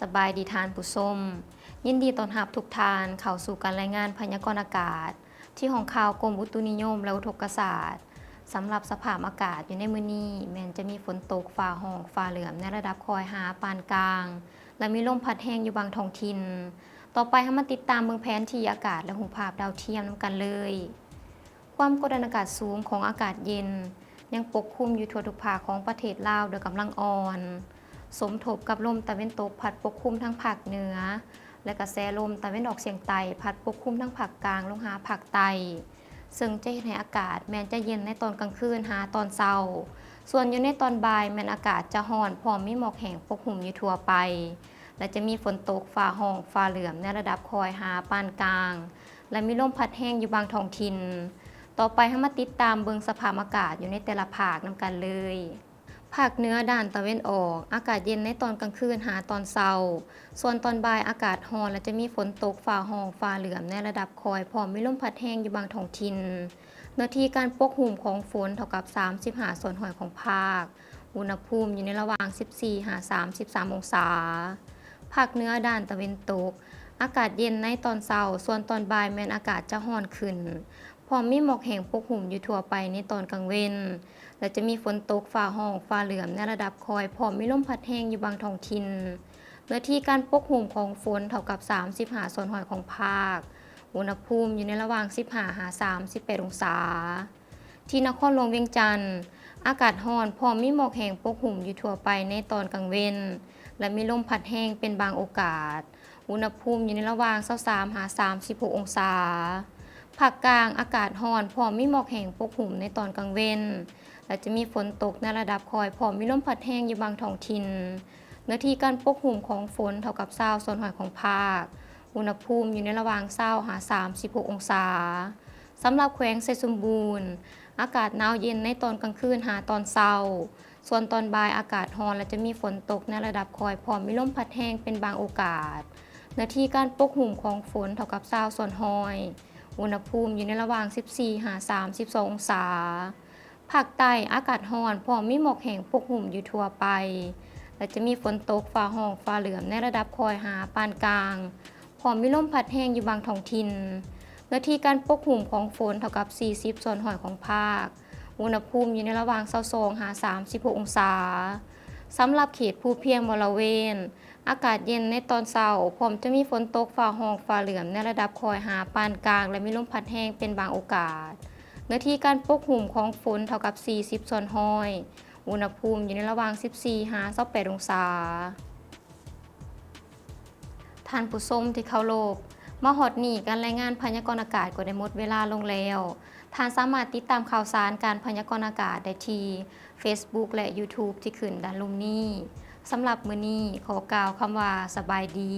ສະບາຍດີທ່ານຜູ້ຊົມ, ຍິນດີຕ້ອນຮັບທຸກທ່ານເຂົ້າສູ່ການລາຍງານພະຍາກອນອາກາດ ທີ່ຫ້ອງຂ່າວກົມອຸຕຸນິຍົມ ແລະ ອຸທົກກະສາດ. ສຳລັບສະພາບອາກາດຢູ່ໃນມື້ນີ້ ແມ່ນຈະມີຝົນຕົກ, ຟ້າຮ້ອງ, ຟ້າເຫຼື້ອມໃນລະດັບຄ່ອຍຫາປານກາງ ແລະ ມີລົມພັດແຮງຢູ່ບາງທ້ອງຖິ່ນ. ຕໍ່ໄປເຮົາມາຕິດຕາມເບິ່ງແຜນທີ່ອາກາດ ແລະ ຮູບພາບດາວທຽມນຳກັນເລີຍ. ຄວາມກົດອາກາດສູງຂອງອາກາດເຢັນ ຍັງປົກຄຸມຢູ່ທົ່ວທຸກພາກຂອງປະເທດລາວດ້ວຍກຳລັງອ່ອນ, ສົມທົບກັບລົມຕາເວັນຕົກພັດປົກຄຸມທາງພາກເໜືອ ແລະ ກະແສລົມຕາເວັນອອກສຽງໃຕ້ພັດປົກຄຸມທາງພາກກາງລົງຫາພາກໃຕ້, ເຊິ່ງຈະເຮັດໃຫ້ອາກາດແມ່ນຈະເຢັນໃນຕອນກາງຄືນຫາຕອນເຊົ້າ. ສ່ວນຢູ່ໃນຕອນບ່າຍແມ່ນອາກາດຈະຮ້ອນ ພ້ອມມີໝອກແຫ້ງປົກຫຸ້ມຢູ່ທົ່ວໄປ ແລະ ຈະມີຝົນຕົກ, ຟ້າຮ້ອງ, ຟ້າເຫຼື້ອມໃນລະດັບຄ່ອຍຫາປານກາງ ແລະ ມີລົມພັດແຮງຢູ່ບາງທ້ອງຖິ່ນ. ຕໍ່ໄປເຮົາມາຕິດຕາມເບິ່ງສະພາບອາກາດຢູ່ໃນແຕ່ລະພາກນຳກັນເລີຍ. ພາກເໜືອດ້ານຕາເວັນອອກ, ອາກາດເຢັນໃນຕອນກາງຄືນຫາຕອນເຊົ້າ. ສ່ວນຕອນບ່າຍອາກາດຮ້ອນ ແລະ ຈະມີຝົນຕົກ, ຟ້າຮ້ອງ, ຟ້າເຫຼື້ອມໃນລະດັບຄ່ອຍ ພ້ອມມີລົມພັດແຮງຢູ່ບາງທ້ອງຖິ່ນ. ເນື້ອທີ່ການປົກຫຸ້ມຂອງຝົນເທົ່າກັບສາມສິບຫ້າສ່ວນຮ້ອຍຂອງພາກ. ອຸນຫະພູມຢູ່ໃນລະຫວ່າງສິບສີ່ຫາສາມສິບສາມອົງສາ. ພາກເໜືອດ້ານຕາເວັນຕົກ, ອາກາດເຢັນໃນຕອນເຊົ້າ, ສ່ວນຕອນບ່າຍແມ່ນອາກາດຈະຮ້ອນຂຶ້ນ, ພ້ອມມີໝອກແຫ້ງປົກຫຸ້ມຢູ່ທົ່ວໄປໃນຕອນກາງເວັນ ແລະ ຈະມີຝົນຕົກ, ຟ້າຮ້ອງ, ຟ້າເຫຼື້ອມໃນລະດັບຄ່ອຍ, ພ້ອມມີລົມພັດແຮງຢູ່ບາງທ້ອງຖິ່ນ. ເນື້ອທີ່ການປົກຫຸ້ມຂອງຝົນເທົ່າກັບສາມສິບຫ້າສ່ວນຮ້ອຍຂອງພາກ. ອຸນຫະພູມຢູ່ໃນລະຫວ່າງສິບຫ້າຫາສາມສິບແປດອົງສາ. ທີ່ນະຄອນຫຼວງວຽງຈັນ, ອາກາດຮ້ອນ ພ້ອມມີໝອກແຫ້ງປົກຫຸ້ມຢູ່ທົ່ວໄປໃນຕອນກາງເວັນ ແລະ ມີລົມພັດແຮງເປັນບາງໂອກາດ. ອຸນຫະພູມຢູ່ໃນລະຫວ່າງຊາວສາມຫາສາມສິບຫົກອົງສາ. ພາກກາງ, ອາກາດຮ້ອນ ພ້ອມມີໝອກແຫ້ງປົກຫຸ້ມໃນຕອນກາງເວັນ ແລະ ຈະມີຝົນຕົກໃນລະດັບຄ່ອຍ ພ້ອມມີລົມພັດແຮງຢູ່ບາງທ້ອງຖິ່ນ. ເນື້ອທີ່ການປົກຫຸ້ມຂອງຝົນເທົ່າກັບຊາວສ່ວນຮ້ອຍຂອງພາກ. ອຸນຫະພູມຢູ່ໃນລະຫວ່າງຊາວຫາສາມສິບຫົກອົງສາ. ສຳລັບແຂວງໄຊສົມບູນ, ອາກາດໜາວເຢັນໃນຕອນກາງຄືນຫາຕອນເຊົ້າ. ສ່ວນຕອນບ່າຍອາກາດຮ້ອນ ແລະ ຈະມີຝົນຕົກໃນລະດັບຄ່ອຍ ພ້ອມມີລົມພັດແຮງເປັນບາງໂອກາດ. ເນື້ອທີ່ການປົກຫຸ້ມຂອງຝົນເທົ່າກັບຊາວສ່ວນຮ້ອຍ. ອຸນຫະພູມຢູ່ໃນລະຫວ່າງສິບສີ່ຫາສາມສິບສອງອົງສາ. ພາກໃຕ້ອາກາດຮ້ອນ ພ້ອມມີໝອກແຫ້ງປົກຫຸ້ມຢູ່ທົ່ວໄປ ແລະ ຈະມີຝົນຕົກ, ຟ້າຮ້ອງ, ຟ້າເຫຼື້ອມໃນລະດັບຄ່ອຍຫາປານກາງ, ພ້ອມມີລົມພັດແຮງຢູ່ບາງທ້ອງຖິ່ນ. ເນື້ອທີ່ການປົກຫຸ້ມຂອງຝົນເທົ່າກັບສີ່ສິບສ່ວນຮ້ອຍຂອງພາກ. ອຸນຫະພູມຢູ່ໃນລະຫວ່າງຊາວສອງຫາສາມສິບຫົກອົງສາ. ສຳລັບເຂດພູພຽງບໍລະເວນ, ອາກາດເຢັນໃນຕອນເຊົ້າ, ພ້ອມຈະມີຝົນຕົກ, ຟ້າຮ້ອງ, ຟ້າເຫຼື້ອມໃນລະດັບຄ່ອຍຫາປານກາງ ແລະ ມີລົມພັດແຮງເປັນບາງໂອກາດ. ເນື້ອທີ່ການປົກຫຸ້ມຂອງຝົນເທົ່າກັບສີ່ສິບສ່ວນຮ້ອຍ. ອຸນຫະພູມຢູ່ໃນລະຫວ່າງສິບສີ່ຫາຊາວແປດອົງສາ. ທ່ານຜູ້ຊົມທີ່ເຄົາລົບ, ມາຮອດນີ້ການລາຍງານພະຍາກອນອາກາດກໍໄດ້ໝົດເວລາລົງແລ້ວ. ທ່ານສາມາດຕິດຕາມຂ່າວສານການພະຍາກອນອາກາດໄດ້ທີ່ Facebook ແລະ YouTube ທີ່ຂຶ້ນດ້ານລຸ່ມນີ້. ສຳລັບມື້ນີ້ ຂໍກ່າວຄຳວ່າສະບາຍດີ.